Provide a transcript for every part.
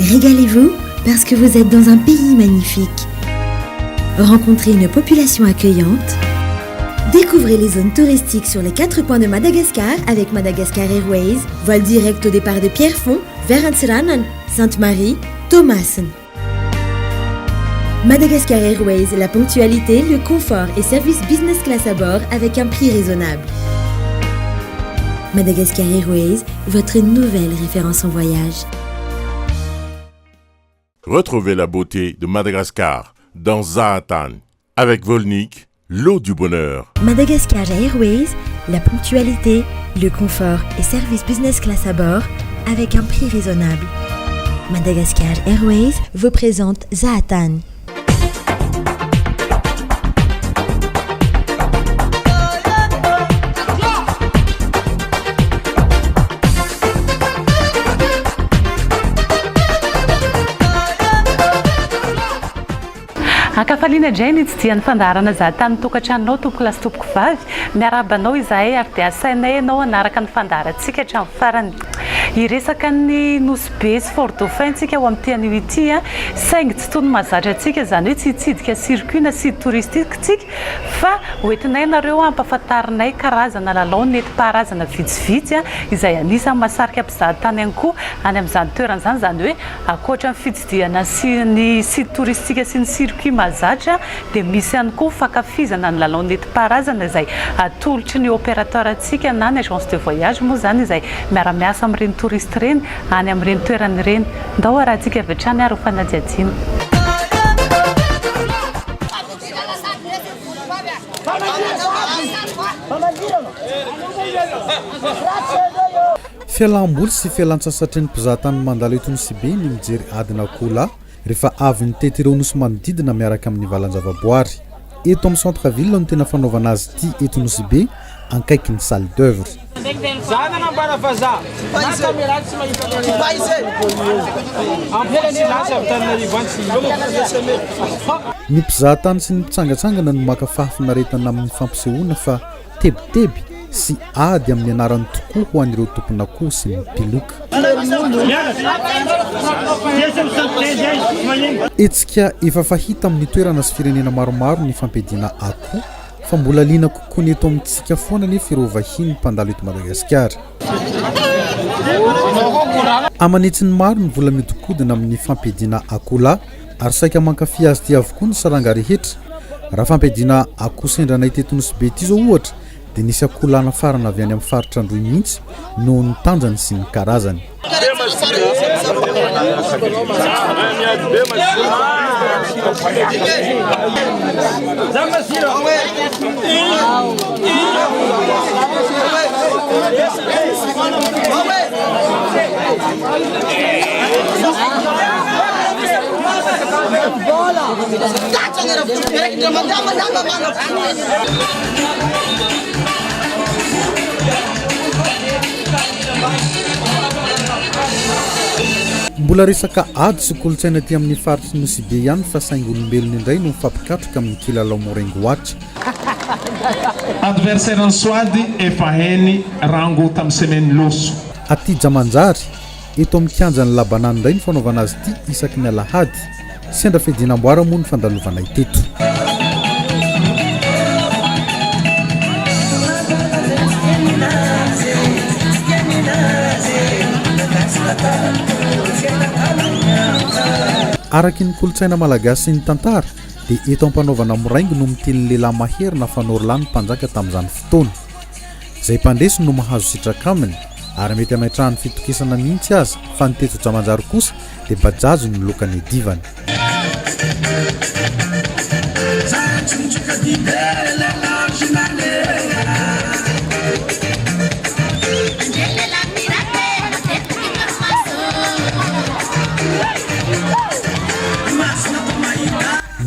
Régalez-vous parce que vous êtes dans un pays magnifique. Rencontrez une population accueillante. Découvrez les zones touristiques sur les quatre coins de Madagascar avec Madagascar Airways. Vol direct au départ de Pierrefonds vers Antsiranana, Sainte-Marie, Toamasina. Madagascar Airways, la ponctualité, le confort et service business class à bord avec un prix raisonnable. Madagascar Airways, votre nouvelle référence en voyage. Retrouvez la beauté de Madagascar dans Zahatany avec Volnick, l'eau du bonheur. Madagascar Airways, la ponctualité, le confort et service business class à bord avec un prix raisonnable. Madagascar Airways vous présente Zahatany. Ankafaliana indray ny nitsidihan'ny fandaharana zahatany ny tokantranonao tompoko lahy sy tompoko vavy. Miarahaba anao izahay ary dia asainay ianao hanaraka ny fandaharantsika hatramin'ny farany. Hiresaka ny Nosy Be sy Fort Dauphin tsika ao amin'ity anio ity, saingy tsy toy ny mahazatra antsika, izany hoe tsy hitsidika circuit na site touristique tsika fa hoentinay nareo hampafantarinay karazana lalao nentim-paharazana vitsivitsy izay anisan'ny mahasarika mpizahatany ihany koa any amin'izany toerana izany, izany hoe ankoatra ny fitsidihana sy ny site touristique sy ny circuit mahazatra dia misy ihany koa fankafizana ny lalao nentim-paharazana izay atolotry ny opérateur antsika na ny agence de voyage moa izany izay miara-miasa amin'ireny touriste ireny any amin'ireny toerana ireny. Ndao harahantsika avy hatrany ary ho fanadihadiana. Fialam-boly sy fialantsasatry ny mpizahatany mandalo eto Nosy-Be ny mijery adin'akoholahy rehefa avy nitety ireo nosy manodidina miaraka amin'ny valan-javaboary. Eto amin'ny centre ville no tena fanaovana azy ity eto Nosy Be, ankaikin'ny salle d'oeuvre. Ny mpizahatany sy ny mpitsangatsangana no maka fahafinaretana amin'ny fampisehoana fa tebiteby sy ady amin'ny anarany tokoa ho an'ireo tompon'akoho sy ny mpiloka. Hetsika efa fahita amin'ny toerana sy firenena maromaro ny fampiadiana akoho fa mbola liana kokoa ny eto amintsika foana anefa ireo vahiny mpandalo eto Madagasikara. Aman'hetsiny maro ny vola mihodinkodina amin'ny fampiadiana akoholahy ary saika mankafy azy ity avokoa ny saranga rehetra. Raha fampiadiana akoho sendra anay teto Nosy Be ity izao ohatra dia nisy akoho lahy nafarana avy any amin'ny faritra Androy mihitsy noho ny tanjany sy ny karazany. Mbola resaka ady sy kolontsaina aty amin'ny faritry Nosy Be ihany fa saingy olombelona indray no mifampikatroka amin'ny kilalao Morengo Watch. Adversaire an'i Soady efa hainy rango tamin'ny semaine loso. Aty Jamanjary, Eto amin'ny kianjan'ny Labanany indray ny fanaovana azy ity isaky ny alahady. Sendra fiadiana amboara moa ny fandalovanay teto. Araky ny kolontsaina malagasy sy ny tantara dia eto am-panaovana moraingy no miteny lehilahy mahery na fanorolahy ny mpanjaka tamin'izany fotoana. Izay mpandresy no mahazo sitraka aminy ary mety hametrahany fitokisana mihitsy aza fa ny teto Jamanjary kosa dia bajajo ny loka niadivany.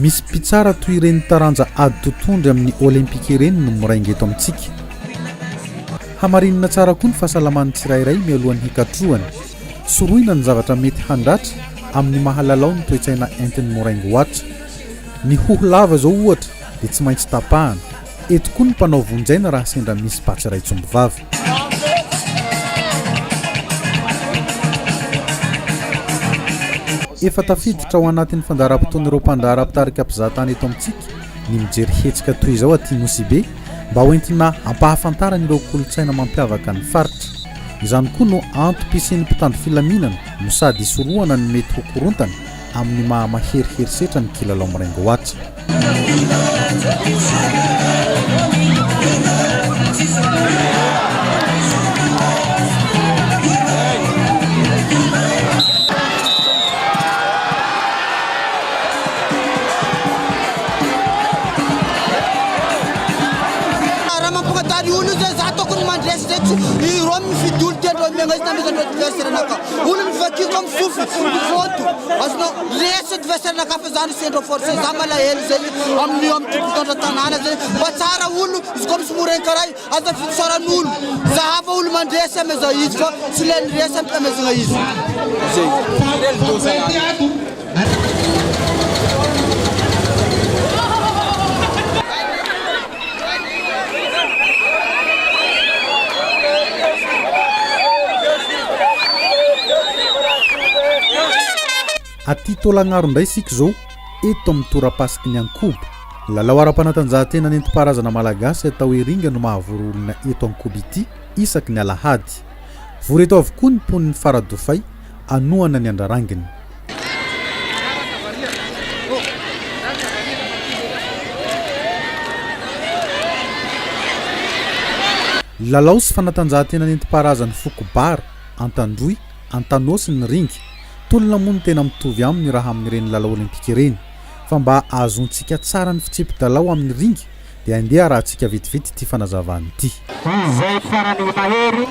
Misy mpitsara toy ireny taranja ady totohondry amin'ny Olympika ireny no mirainga eto amintsika. Hamarinina tsara koa ny fahasalaman'ny tsirairay mialohan'ny hikatrohany. Sorohina ny zavatra mety handratra amin'ny maha lalao ny toe-tsaina entin'ny Moraingy Watch. Ny hoho lava izao ohatra dia tsy maintsy tapahana. Eto koa ny mpanao vonjaina raha sendra misy mpatsy iray tsomby vava. Efa tafiditra ao anatin'ny fandaharam-potoan'ireo mpandraharaha mpitarika mpizahatany eto amintsika ny mijery hetsika toy izao aty Nosy Be mba hoentina hampahafantarana ireo kolontsaina mampiavaka ny faritra. Izany koa no antom-pisian'ny mpitandro filaminana no sady hisorohana ny mety ho korontana amin'ny maha mahery herisetra ny kilalao miraingo-watsa. Raha mampigadary olo io zay za tokony mandresy zay tsy ireo mifidy olo tiandreo omegna izy na amezandreo adversaire anakahy olo mivakiko am fofo mivonto azonao resy adversaire anakahy fa za no sendra force za malahelo zay amin'ny amin'ny mpitondra tanàna zay mba tsara olo izy koa misy morain karaha io aza fitsaran'olo zahava olo mandresy ameza izy fa tsy le niresy amezagna izy zay. Aty Taolagnaro indray isika izao, eto amin'ny torapasiky ny Ankobo. Lalao ara-panatanjahantena nentim-paharazana malagasy atao hoe ringa no mahavory olona eto Ankobo ity isaky ny alahady. Vory eto avokoa ny mponin'i Faradofay hanohana ny Andrarangina. Lalao sy fanatanjahantena nentim-paharazan'ny foko Bara, Antandroy, Antanosy ny ringa. Tolona moa no tena mitovy aminy raha amin'ireny lalao olimpika ireny. Fa mba ahazoantsika tsara ny fitsipi-dalao amin'ny ringa dia andeha arahantsika vetivety ity fanazavana ity. Izay farany mahery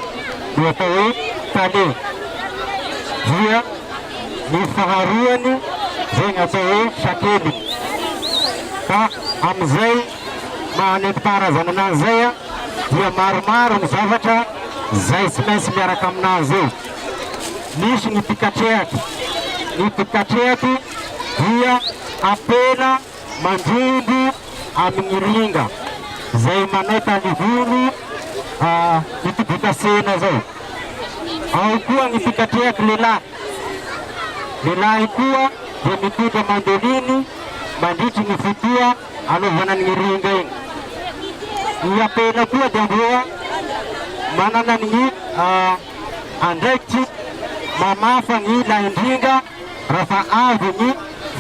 no atao hoe tale, dia ny faharoany izay ny atao hoe sakeliny. Ka amin'izay maha nentim-paharazana anazy izay dia maromaro ny zavatra izay tsy maintsy miaraka aminazy eo. Misy ny mpikatrehaky, ny mpikatrehaky dia apela mandrombo amin'ny ringa izay manao talivolo mitobokasena zao. Ao koa ny mpikatrehaky lehilahy. Lehilahy koa dia mitondra mandoliny mandritry ny fotoa anaovana ny ringa iny. Ny apela koa dia mboa manana ny andraikitry mamafa ny lahindringa raha avy ny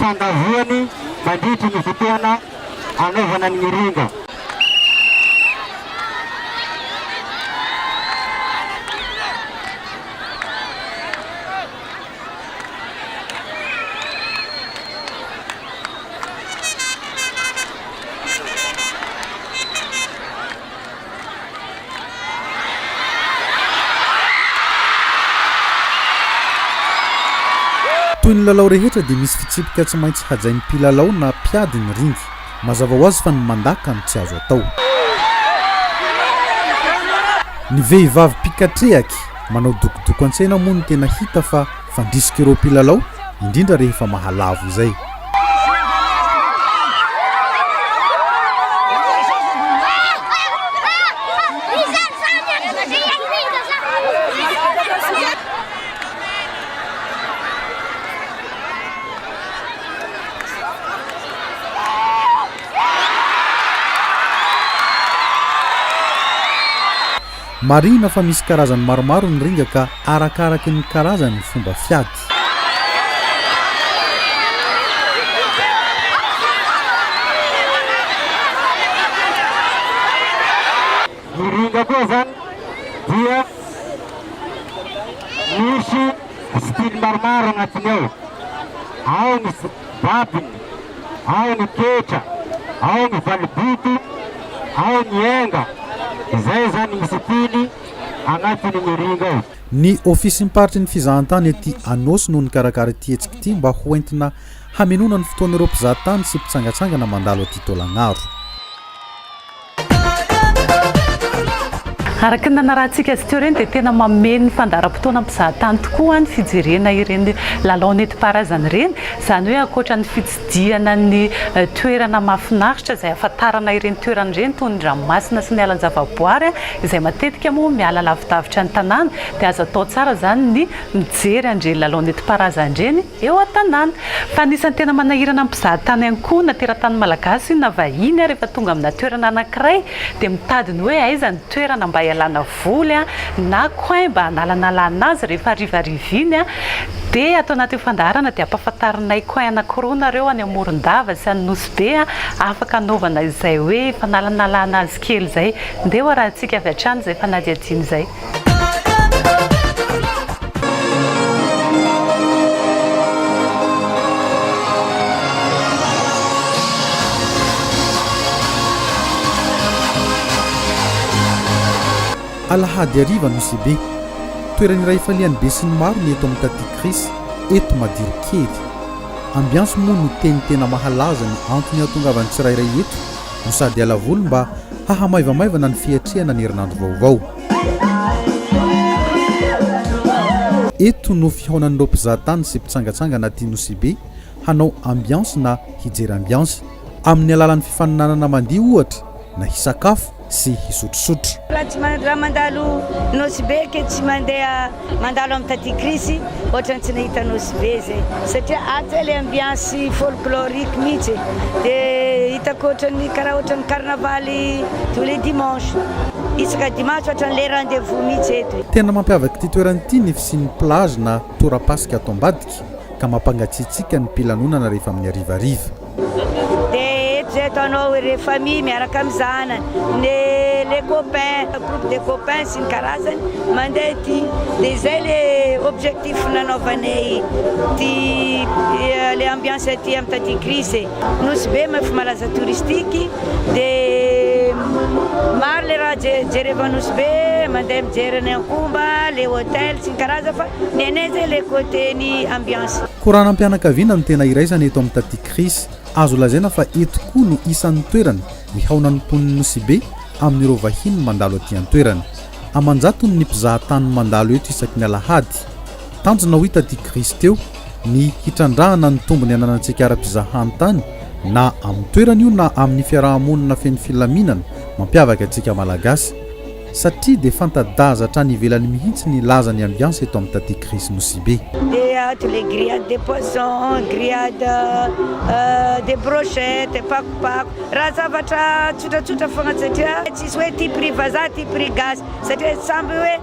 fandavoany mandritry ny fotoana anaovana ny ringa. Toy ny lalao rehetra dia misy fitsipika tsy maintsy hajain'ny mpilalao na mpiady ny ringa. Mazava ho azy fa ny mandaka no tsy azo atao. Ny vehivavy mpikatrehaky, manao dokodoko an-tsena moa no tena hita fa fandrisik'ireo mpilalao, indrindra rehefa mahalavo izay. Marihina fa misy karazany maromaro ny ringa ka arakaraky ny karazany ny fomba fiady. Ny ringa koa zany dia misy style maromaro agnatiny ao, ao ny babiny, ao ny ketra, ao ny valiboto, ao ny enga, izay zany ny style agnatiny ny ringa ao. Ny Ofisim-paritry ny fizahantany ety Anôsy no nikarakara ity hetsika ity mba ho entina hamenoana ny fotoan'ireo mpizahatany sy mpitsangatsangana mandalo aty Taolagnaro. Araka ny nanarahantsika azy teo ireny dia tena mameno ny fandaharam-potoana mpizahatany tokoa ny fijerena ireny lalao nentim-paharazana ireny. Izany hoe ankoatra ny fitsidihana ny toerana mahafinaritra izay ahafantarana ireny toerana ireny toy ny ranomasina sy ny alan-javaboary izay matetika moa miala lavidavitra ny tanàna dia azo atao tsara izany ny mijery an'ireny lalao nentim-paharazana ireny eo an-tanàna. Fa anisan'ny tena manahirana ny mpizahatany ihany koa na teratany malagasy io na vahiny rehefa tonga amina toerana anankiray dia mitady ny hoe aiza ny toerana mba hialana voly na coin mba hanalanalana azy rehefa harivariva iny dia ato anatin'ny fandaharana dia ampahafantarinay coin anankiroa nareo any Morondava sy any Nosy Be afaka hanaovana izay hoe fanalanalana azy kely izay. Ndeha ho arahantsika avy hatrany izay fanadihadiana izay. Alahady hariva Nosy Be. Toerana iray ifalian'ny besinimaro ny eto amin'ny Taty Chris, eto Madirokely. Ambiance moa no teny tena mahalaza ny antony hahatongavan'ny tsirairay eto no sady hiala voly mba hahamaivamaivana ny fiatrehana ny herinandro vaovao. Eto no fihaonan'ireo mpizahatany sy mpitsangatsangana aty Nosy Be hanao ambiance na hijery ambiance, amin'ny alalan'ny fifaninanana mandihy ohatra na hisakafo sy hisotrosotro. Raha tsy raha mandalo Nosy Be ke tsy mandeha mandalo amin'ny Taty Krisy ohatran'ny tsy nahita Nosy Be zay satria ato zay le ambiance folklorique mihitsy e de hitako ohatran'ny karaha ohatran'ny carnaval tous les dimanches isaka dimanche ohatran'ny le rendez-vous mihitsy eto e. Tena mampiavaka ity toerana ity ny fisian'ny plage na torapasika ato ambadika ka mampangatsiatsiaka ny mpilanonana rehefa amin'ny harivariva. Dia eto zay ataonao ireo famille miaraka amin'ny zanany, ny les copains, groupe de copains sy ny karazany mandeha aty. Dia izay le objectif nanaovanay ty le ambiance aty amin'ny taty Chris e. Nosy Be moa efa malaza touristique dia maro le raha jereva Nosy Be, mandeha mijery any Ankomba, le hotel sy ny karazany fa ny anay zay le côté ny ambiance. Koranam-pianakaviana no tena iraisana eto amin'ny Taty Chris. Azo lazaina fa eto koa no isan'ny toerana mihaonan'ny mponin'i Nosy Be amin'ireo vahiny mandalo aty an-toerana. Aman-jatony ny mpizahatany mandalo eto isaky ny alahady. Tanjona hoy Taty Chris teo ny hitrandrahana ny tombony ananantsika ara-pizahantany na amin'ny toerana io na amin'ny fiaraha-monina feno filaminana mampiavaka antsika Malagasy. Satria dia fanta-daza hatrany ivelany mihitsy ny lazan'ny ambiance eto amin'ny Taty Chris Nosy Be. Dia ato le grillade de poisson, grillade de brochette, pakopako, raha zavatra tsotratsotra fogna satria tsisy hoe ty prix vazaha ty prix gasy satria samby hoe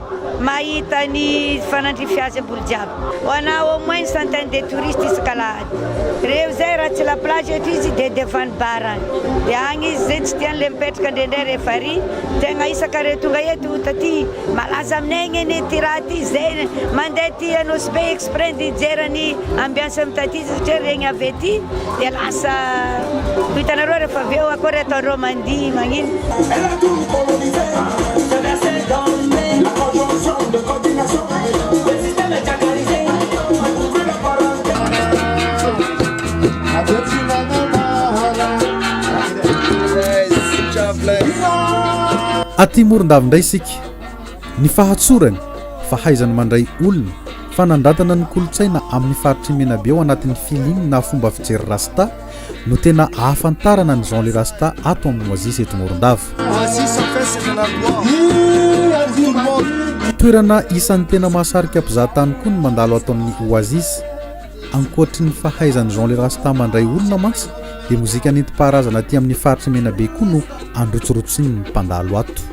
mahita ny fanandrify azy aby olo jiaby. Ho ana au moins une centaine de touristes isaka alahady. Reo zay raha tsy la plage eto izy de devant bar agny de agny izy zay tsy tiany le mipetraka ndrendray rehefa ary tegna isaka re tonga eto taty malaza aminay agny anie ty raha ty zay mandeha ty Nosy Be exprès nde hijery ny ambiance am taty satria regny avy aty de lasa ho hitanareo rehefa avy eo akory ataondreo mandihy magnino. Aty Morondava indray isika. Ny fahatsorany, fahaizany mandray olona, fanandratana ny kolontsaina amin'ny faritr'i Menabe ao anatin'ny feeling na fomba fijery rasta no tena ahafantarana an'i Jean Le Rasta ato amin'ny Oasis eto Morondava. Toerana isan'ny tena mahasarika mpizahatany koa ny mandalo ato amin'ny Oasis. Ankoatry ny fahaizan'i Jean Le Rasta mandray olona mantsy dia mozika nentim-paharazana aty amin'ny faritr'i Menabe koa no androtsirotsiny ny mpandalo ato.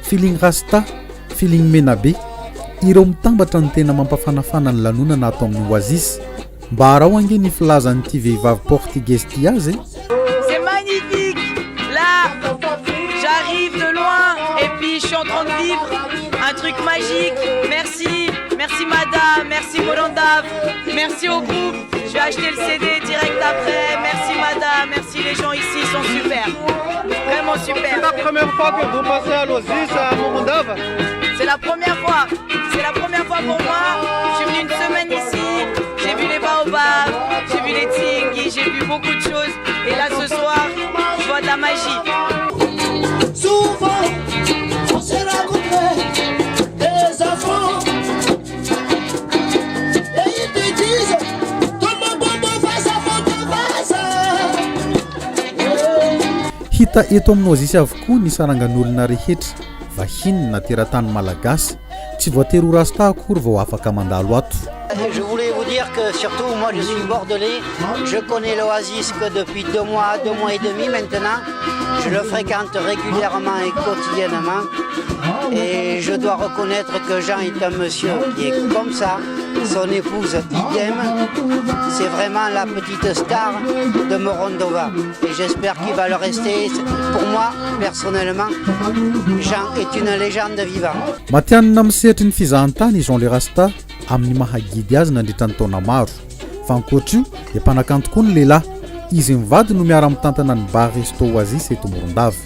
Feeling Rasta, Feeling Menabe, ireo mitambatra no tena mampafanafana ny lanonana ato amin'ny Oasis. Mba araho ange ny filazan'ity vehivavy portigezy ity azy e! C'est magnifique! Là, j'arrive de loin et puis je suis en train de vivre un truc magique. Merci, merci madame, merci Morondava, merci au groupe. Je vais acheter le CD direct après. Merci madame, merci les gens ici, ils sont super. Vraiment super. C'est la première fois que vous passez à l'Oasis à Morondava? C'est la première fois. C'est la première fois pour moi. Je suis venue une semaine ici. J'ai vu les baobabs, j'ai vu les tsingy, j'ai vu beaucoup de choses. Et là, ce soir, je vois de la magie. Souvent, on s'est rencontrés des enfants. Et ils te disent, tout le monde face à face. Hita eto amin'ny Oasis avokoa ny sarangan'olona rehetra, vahiny na teratany malagasy. Tsy voatery ho rasta akory vao afaka mandalo ato. Je voulais vous dire que surtout moi je suis bordelais, je connais l'Oasis que depuis 2 mois, 2 mois et demi maintenant. Je le fréquente régulièrement et quotidiennement. Et je dois reconnaître que Jean est un monsieur qui est comme ça, son épouse idem. C'est vraiment la petite star de Morondava. Et j'espère qu'il va le rester. Pour moi, personnellement, Jean est une légende vivante. Matihanina amin'ny sehatry ny fizahantany i Jean Le Rasta amin'ny maha guide azy nandritra ny taona maro. Fa ankoatra io dia mpanakanto koa ny lehilahy. Izy mivady no miara-mitantana ny bar resto Oasis eto Morondava.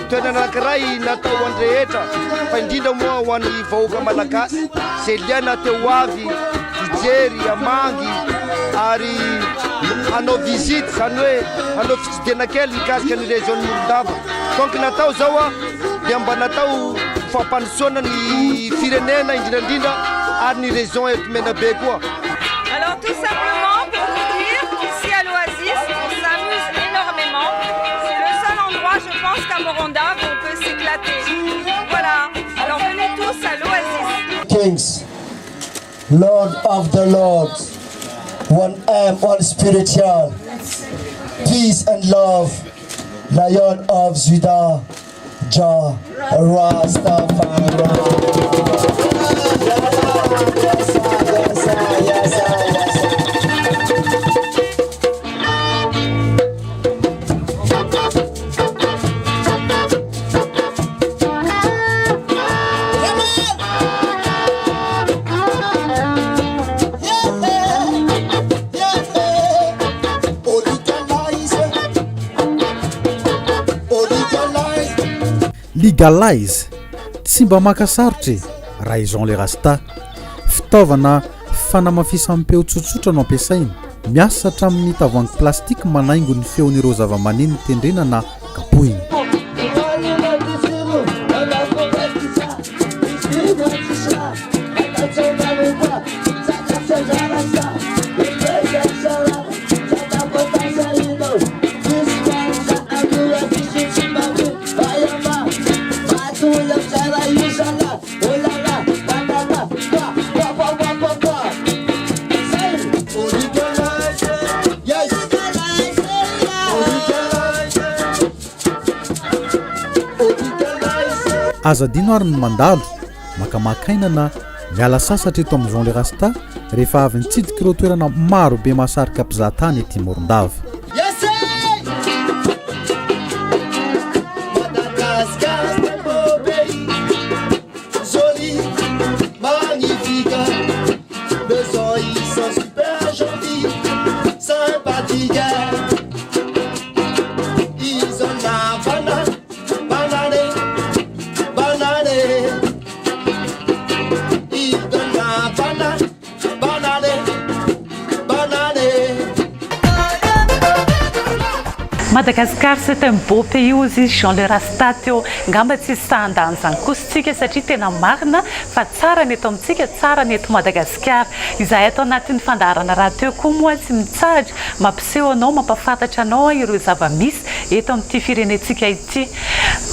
Toerana anankiray natao ho an'ny rehetra fa indrindra moa ho an'ny vahoaka malagasy zay liana teo avy hijery hamangy ary hanao visite, zany hoe hanao fitsidihana kely mikasika ny région ny Morondava. Donc natao zao a dia mba natao fampandrosoana ny firenena indrindrandrindra ary ny région eto Menabe koa. Alors tout simplement pour vous dire qu'ici à l'Oasis, on s'amuse énormément. C'est le seul endroit, je pense, qu'à Morondava où on peut s'éclater. Voilà. Alors venez tous à l'Oasis. Kings, Lord of the Lords, one M, one spiritual, peace and love, Lion of Judah, Jah Rastafari. Yes, yes, yes, yes. Come on! Legalize tsy mba maka sarotra e raha i Jean Le Rasta. Fitaovana fanamafisam-peo tsotsotra no ampiasainy, miasa hatramin'ny tavoahangy plastika manaingo ny feon'ireo zava-maneno tendrena na kapohina. Aza adino ary ny mandalo makamaka aina na miala sasatra eto amin'ny Jean Le Rasta rehefa avy nitsidika ireo toerana maro be mahasarika mpizahatany ety Morondava. Yes, hey! Madagascar, c'est un beau pays, joli, magnifique. Les gens, ils sont super gentils, sympathiques. Ils ont la banane, banane, banane. Ils donnent la banane, banane, banane. Madagascar, c'est un beau pays ozy izy Jean Le Rasta teo. Ngamba tsy sahandany izany kosa tsika satria tena marina fa tsara ny eto amintsika, tsara ny eto Madagasikara. Izahay ato anatin'ny fandaharana raha teo koa moa tsy mitsahatra mampiseho anao, mampafantatra anao ireo zava-misy eto amin'ity firenentsika ity.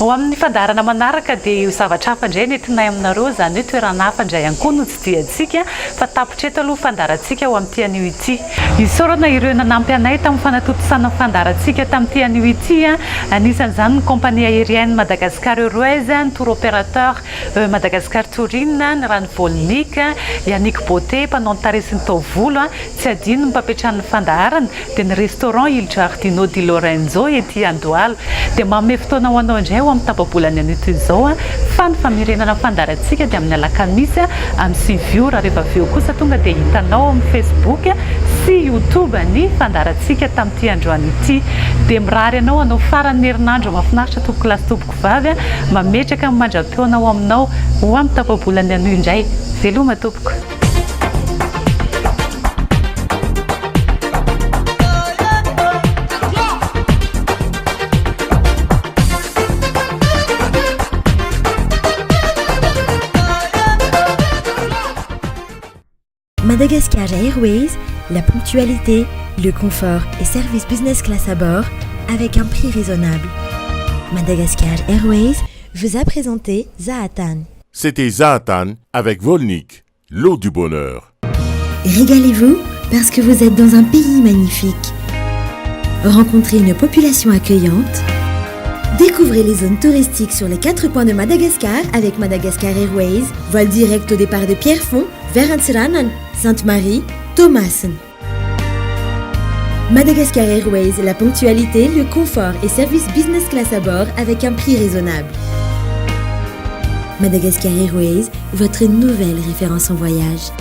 Ho amin'ny fandaharana manaraka dia io zavatra hafa indray ny entinay aminareo, izany hoe toerana hafa indray ihany koa no tsidihantsika fa tapitra eto aloha fandaharantsika ho amin'ity anio ity. Isaorana ireo nanampy anay tamin'ny fanatontosana ny fandaharantsika tamin'ity. tamin'ity anio ity, anisan'izany ny compagnie aérienne Madagascar Airways, ny tour opérateur Madagascar Touring, ny Rano Volnick, Yannick Beauté, mpanao ny tarehy sy ny taovolo, tsy adino ny mpampiantrano ny fandaharana, dia ny restaurant Il Giardino di Lorenzo ety Andohalo. Dia manome fotoana ho anao indray ho amin'ny tapa-bolana anio toy izao fa ny famerenana ny fandaharantsika dia amin'ny alakamisy amin'ny 9 ora rehefa avy eo kosa tonga dia hitanao ao amin'ny Facebook sy YouTube ny fandaharantsika tamin'ity androany ity. Dia mirary anao hanao faran'ny herinandro mahafinaritra tompokolahy sy tompokovavy mametraka ny mandra-pihaona ho aminao ho amin'ny tapa-bolana anio indray. Veloma tompoko. Madagascar Airways, la ponctualité, le confort et service business class à bord avec un prix raisonnable. Madagascar Airways vous a présenté Zahatany. C'était Zahatany avec Volnick, l'eau du bonheur. Régalez-vous parce que vous êtes dans un pays magnifique. Rencontrez une population accueillante. Découvrez les zones touristiques sur les quatre coins de Madagascar avec Madagascar Airways, vol direct au départ de Pierrefonds vers Antsiranana, Sainte-Marie, Thomason. Madagascar Airways, la ponctualité, le confort et service business class à bord avec un prix raisonnable. Madagascar Airways, votre nouvelle référence en voyage.